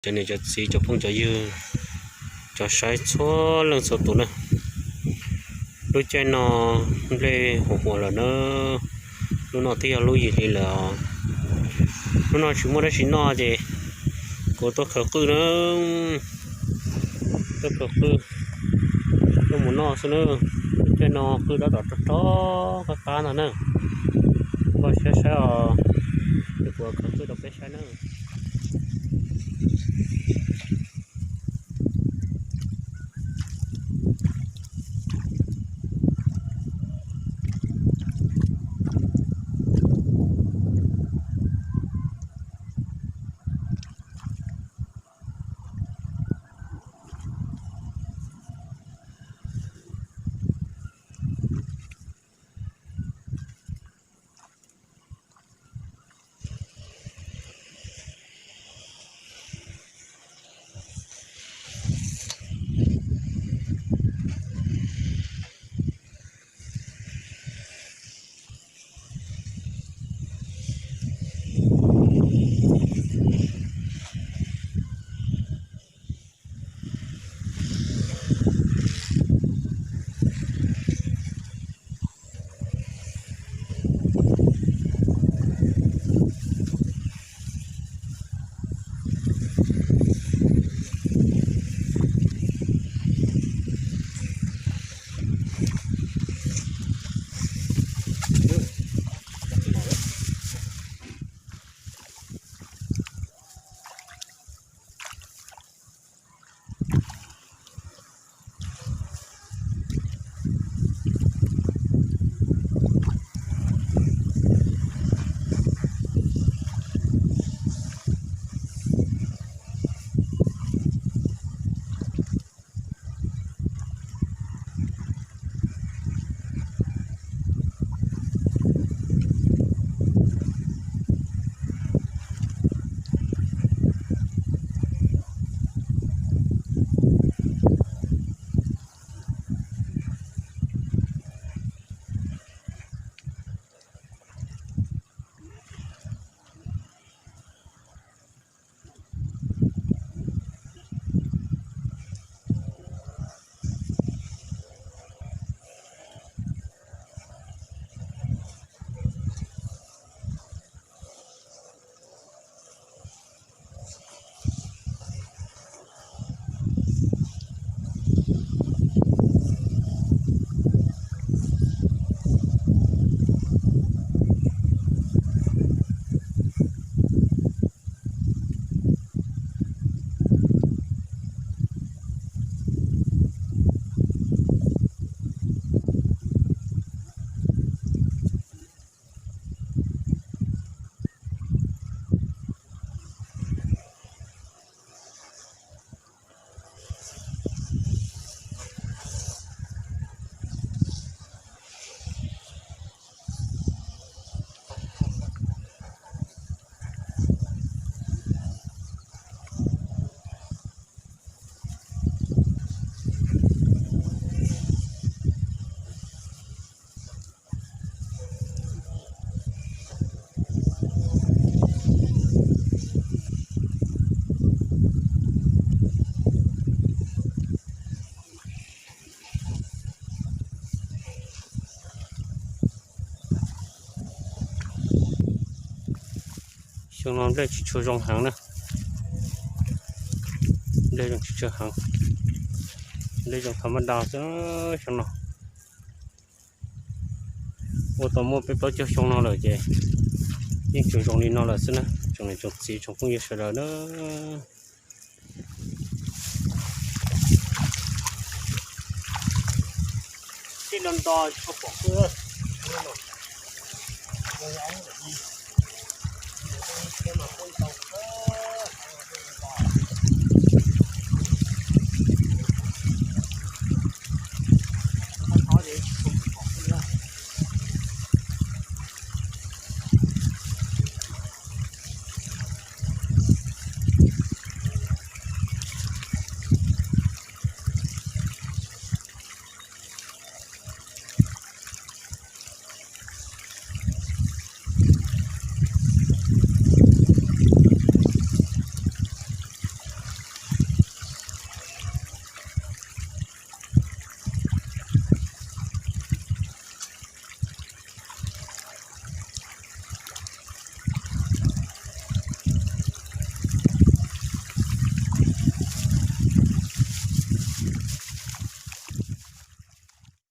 Cov niam cov txiv cov phooj cov ywg, cov saib txhua leej txhua tus na, lub caij no nplej huam huam lawm na, lub no twb yog lub yim hli lawm os. Lub no tsis muaj dab tsi noj ces kuv tuaj khaws qwj na, tuaj khaws qwj tuaj mus noj xwb na. Lub caij no qwj dob tom rog rog qab qab ntag na. Npaj siab saib os, kuv khaws qwj rau peb saib na. Xyoo no nplej tsis tshua zoo heev na. Nplej zoo tsis tshua heev, nplej zoo tham mab da xwb xyoo no. Ua tau muaj peb plaub caug xyoo no lawm ces yeej tseem zoo li no lawm xwb na, tsoom niam tsoom txiv tsoom phooj ywg sawv daws na. Tij no nto tsis pom qwj, no tau